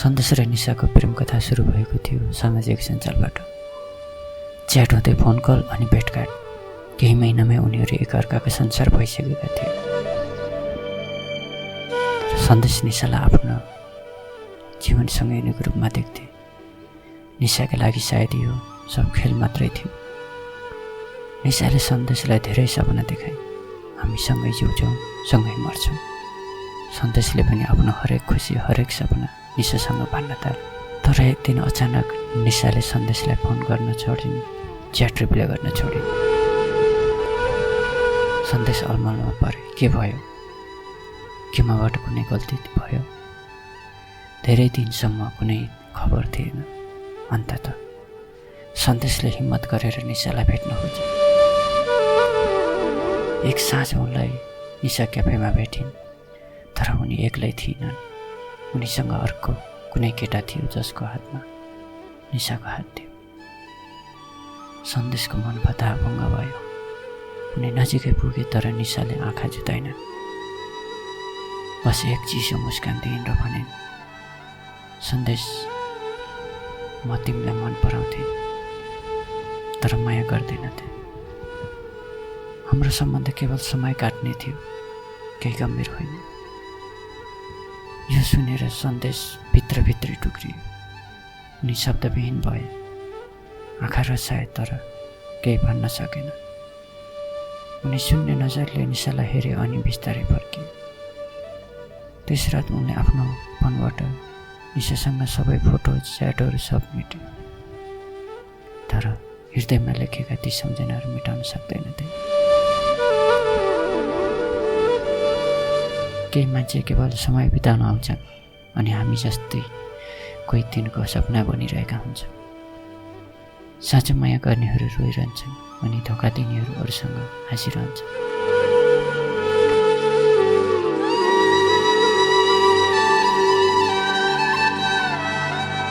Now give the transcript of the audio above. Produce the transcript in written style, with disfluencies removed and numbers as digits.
सन्देश र निशाको प्रेम कथा सुरु भएको थियो सामाजिक सञ्जालबाट। च्याट हुँदै फोन कल अनि भेटघाट। केही महिनामै उनीहरू एकअर्काको संसार भइसकेका थिए। सन्देश निशालाई आफ्नो जीवनसँग यिनीको रूपमा देख्थे। निशाका लागि सायद यो सब खेल मात्रै थियो। निशाले सन्देशलाई धेरै सपना देखाए। हामी सँगै जिउँछौँ, सँगै मर्छौँ। सन्देशले पनि आफ्नो हरेक खुसी, हरेक सपना निशासँग भन्न थाल्यो। तर एक दिन अचानक निशाले सन्देशलाई फोन गर्न छोडिन्, च्याट रिप्लाई गर्न छोडिन्। सन्देश अलमलमा परे। के भयो? के मबाट कुनै गल्ती भयो? धेरै दिनसम्म कुनै खबर थिएन। अन्ततः सन्देशले हिम्मत गरेर निशालाई भेट्न खोजे। एक साँझ उनलाई निशा क्याफेमा भेटिन्। तर उनी एक्लै थिएनन्। उनीसँग अर्को कुनै केटा थियो जसको हातमा निशाको हात थियो। सन्देशको मन भताभङ्ग भयो। उनी नजिकै पुगे तर निशाले आँखा जुताइनन्। बस एक चिसो मुस्कान दिइन् र भनिन्, सन्देश, म तिमीलाई मन पराउँथे तर माया गर्दैनथे। हाम्रो सम्बन्ध केवल समय काट्ने थियो, केही गम्भीर होइन। यो सुनेर सन्देश भित्रभित्रै टुक्रियो। उनी शब्दविहीन भए। आँखा रसाए तर केही भन्न सकेन। उनी शून्य नजरले निशालाई हेरे अनि बिस्तारै फर्किए। त्यस रात उनले आफ्नो फोनबाट निशासँग सबै फोटो, च्याटहरू सब मेट्यो। तर हृदयमा लेखेका ती सम्झनाहरू मेटाउन सक्दैनथे। केही मान्छे केवल समय बिताउन आउँछन् अनि हामी जस्तै कोही दिनको सपना बनिरहेका हुन्छन्। साँचो माया गर्नेहरू रोइरहन्छन् अनि धोका दिनेहरू अरूसँग हाँसिरहन्छन्।